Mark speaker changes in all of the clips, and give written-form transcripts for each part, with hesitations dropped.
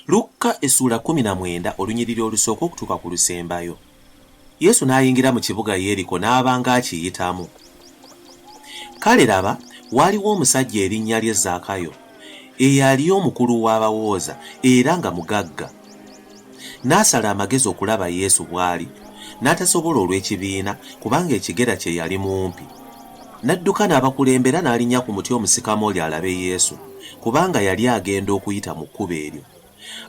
Speaker 1: Lukka essuula 19 olunyiriri olusooka okutuuka ku lusembayo. Yesu n'ayingira mu kibuga Yeriko n'aba ng'akiyitamu. Kale laba, waaliwo omusajja erinnya lye Zaakayo, eyali omukulu w'abawooza era nga mugagga. N'asala amagezi okulaba Yesu bw'ali, n'atasobola olw'ekibiina, kubanga ekigera kye yali mumpi. N'adduka n'abakulembera n'alinnya ku muti omusikamooli alabe Yesu, kubanga yali agenda okuyita mu kkubo eryo.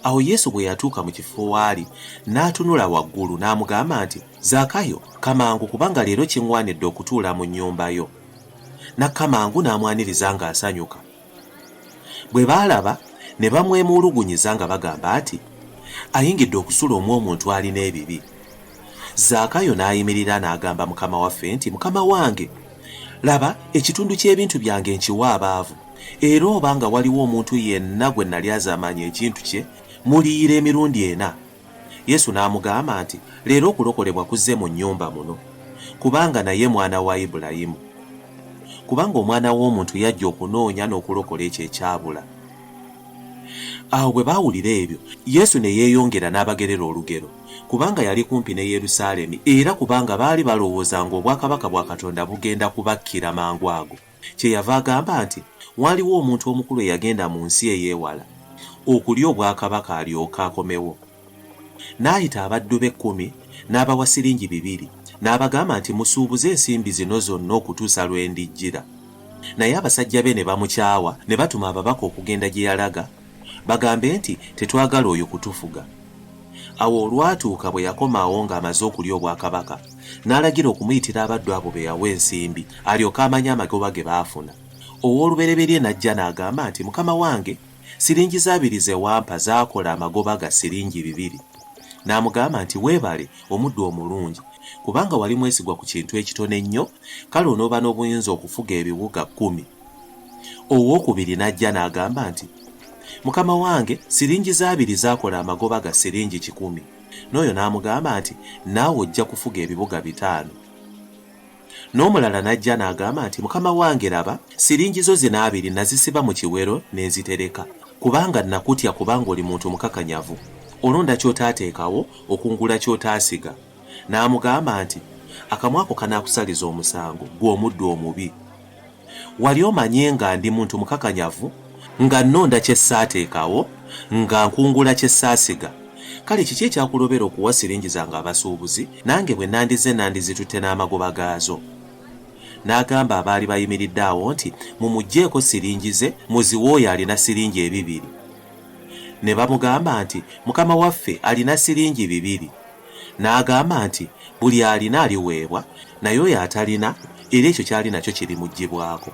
Speaker 1: Awo Yesu bwe yatuuka mu kifo w'ali, n'atunula waggulu, n'amugamba nti, Zaakayo, kka mangu, kubanga leero kiŋŋwanidde okutuula mu nnyumba yo. N'akka mangu n'amwaniriza ng'asanyuka. Bwe baalaba, ne bamwemulugunyiza nga bagamba nti, Ayingidde okusula omw'omuntu alina ebibi. Zaakayo n'ayimirira n'agamba Mukama waffe nti, Mukama wange, laba, ekitundu ky'ebintu byange nkiwa abaavu, era oba nga waliwo omuntu yenna gwe nalyazaamaanya ekintu kye, mmuliyira emirundi ena. Yesu n'amugamba nti, Leero okulokolebwa kuzze mu nnyumba muno, kubanga naye mwana wa Ibulayimu. Kubanga Omwana w'omuntu yajja okunoonya n'okulokola ekyo ekyabula. Awo bwe baawulira ebyo, Yesu ne yeeyongera n'abagerera olugero, kubanga yali kumpi ne Yerusaalemi era kubanga baali balowooza ng'obwakabaka bwa Katonda bugenda kubakkira mangu ago. Kyeyava agamba nti, Waaliwo omuntu omukulu eyagenda mu nsi ey'ewala okulya obwakabaka alyoke akomewo. N'ayita abaddu be kkumi, n'abawa siringi bibiri, n'abagamba nti, Musuubuze ensimbi zino zonna okutuusa lwe ndijjira. Naye abasajja be ne bamukyawa, ne batuma ababaka okugenda gye yalaga, bagambe nti, Tetwagala oyo kutufuga. Awo olwatuuka bwe yakomawo ng'amaze okulya obwakabaka, n'alagira okumuyitira abaddu abo be yawa ensimbi, alyoke amanye amagoba ge baafuna. Ow'olubereberye n'ajja n'agamba nti, Mukama wange, siringi zo abiri ze wampa zaakola amagoba ga siringi bibiri. N'amugamba nti, Weebale, omuddu omulungi, kubanga wali mwesigwa ku kintu ekitono ennyo, kale onooba n'obuyinza okufuga ebibuga kkumi. Ow'okubiri n'ajja n'agamba nti, Mukama wange, siringi zo abiri zaakola amagoba ga siringi 100. N'oyo n'amugamba nti, Naawe ojja kufuga ebibuga bitaano. N'omulala n'ajja n'agamba nti, Mukama wange, laba, siringi zo zino abiri nazisiba mu kiwero ne nzitereka, kubanga nakutya, kubanga oli muntu mukakanyavu, olonda ky'otaateekawo, okungula ky'otaasiga. N'amugamba nti, Akamwa ko kanaakusaliza omusango, ggwe omuddu omubi. Wali omanyi nga ndi muntu mukakanyavu, nga nnonda kye ssaateekawo, nga nkungula kye ssaasiga? Kale kiki ekyakulobera okuwa siringi zange abasuubuzi, nange bwe nandizze nandizitutte n'amagoba gaazo? N'agamba abaali bayimiridde awo nti, Mumuggyeeko siringi ze, muziwe oyo alina siringi ebibiri. Ne bamugamba nti, Mukama waffe, alina siringi bibiri. N'agamba nti, Buli alina aliweebwa, naye oyo atalina, era ekyo ky'ali nakyo kirimuggyibwako.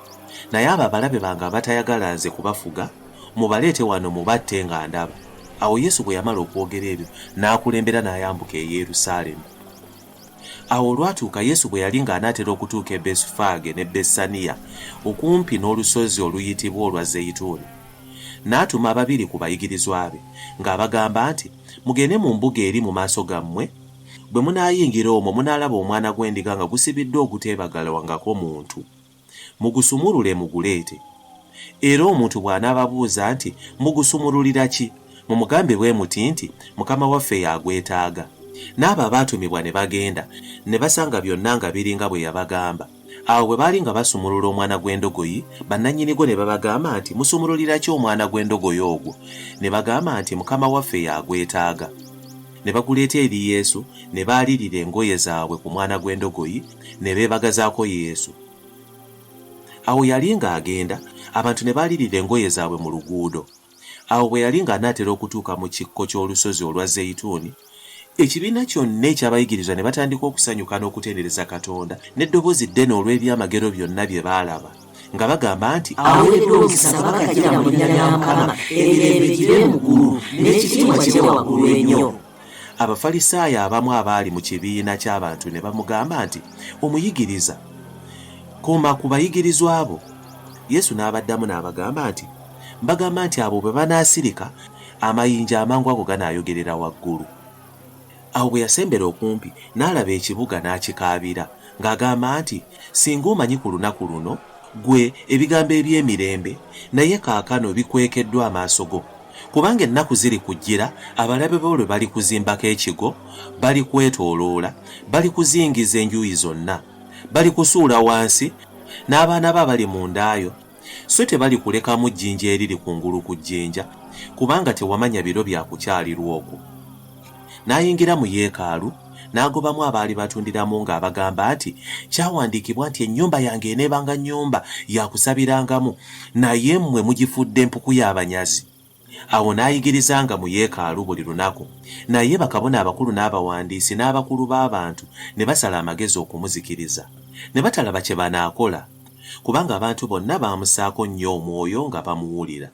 Speaker 1: Naye abo abalabe bange abatayagala nze kubafuga, mubaleete wano mubatte nga ndaba. Awo Yesu bwe yamala okwogera ebyo, n'akulembera n'ayambuka e Yerusaalemi. Awo olwatuuka Yesu bwe yali ng'anaatera okutuuka e Besufaage ne Bessaniya, okumpi n'olusozi oluyitibwa olwa Zeyituuni, n'atuma ababiri ku bayigirizwa be, ng'abagamba nti, Mugende mu mbuga eri mu maaso gammwe, bwe munaayingira omwo munaalaba omwana gw'endiga nga gusibiddwa oguteebagalwangako muntu. Mugusumulule muguleete. Era omuntu bw'anaababuuza nti, Mugusumululira ki? Mumugambe bwe muti nti, Mukama waffe y'agwetaaga. N'abo abaatumibwa ne bagenda, ne basanga byonna nga biri nga bwe yabagamba. Awo bwe baali nga basumulula omwana gw'endogoyi, bannannyini gwo ne babagamba nti, Musumululira ki omwana gw'endogoyi ogwo? Ne bagamba nti, Mukama waffe y'agwetaaga. Ne baguleeta eri Yesu, ne baalirira engoye zaabwe ku mwana gw'endogoyi, ne beebagazaako Yesu. Awo yali ng'agenda, abantu ne baalirira engoye zaabwe mu luguudo. Awo bwe yali ng'anaatera okutuuka mu kikko ky'olusozi olwa Zeyituuni, ekibiina kyonna eky'abayigirizwa ne batandika okusanyuka n'okutendereza Katonda n'eddoboozi ddene olw'ebyamagero byonna bye baalaba, nga bagamba nti.
Speaker 2: Aweereddwa omukisa kabaka ajjira mu linnya lya Mukama, emirembe gibe mu ggulu, n'ekitiibwa kibe waggulu ennyo.
Speaker 1: Abafalisaayo abamu abaali mu kibiina ky'abantu ne bamugamba nti, Omuyigiriza, koma ku bayigirizwa bo. Yesu n'abaddamu n'abagamba nti, Mbagamba nti abo bwe banaasirika, amayinja amangu ago ganaayogerera waggulu. Awo bwe yasembera okumpi, n'alaba ekibuga n'akikaabira, ng'agamba nti, Singa omanyi ku lunaku luno, ggwe, ebigambo eby'emirembe, naye kaakano bikwekeddwa amaaso go. Kubanga ennaku zirikujjira, abalabe bo lwe balikuzimbako ekigo, balikwetooloola, balikuzingiza enjuyi zonna, balikusuula wansi, n'abaana bo abali mu nda yo, so tebalikulekamu jjinja eriri kungulu ku jjinja, kubanga tewamanya biro bya kukyalirwa okwo. N'ayingira mu yeekaalu, n'agobamu abaali batundiramu ng'abagamba nti, Kyawandiikibwa nti ennyumba yange eneebanga nnyumba ya kusabirangamu, naye mmwe mugifudde mpuku ya banyazi. Awo n'ayigirizanga mu yeekaalu buli lunaku. Naye bakabona abakulu n'abawandiisi n'abakulu b'abantu ne basala amagezi okumuzikiriza. Ne batalaba kye banaakola, kubanga abantu bonna baamussaako nnyo omwoyo nga bamuwulira.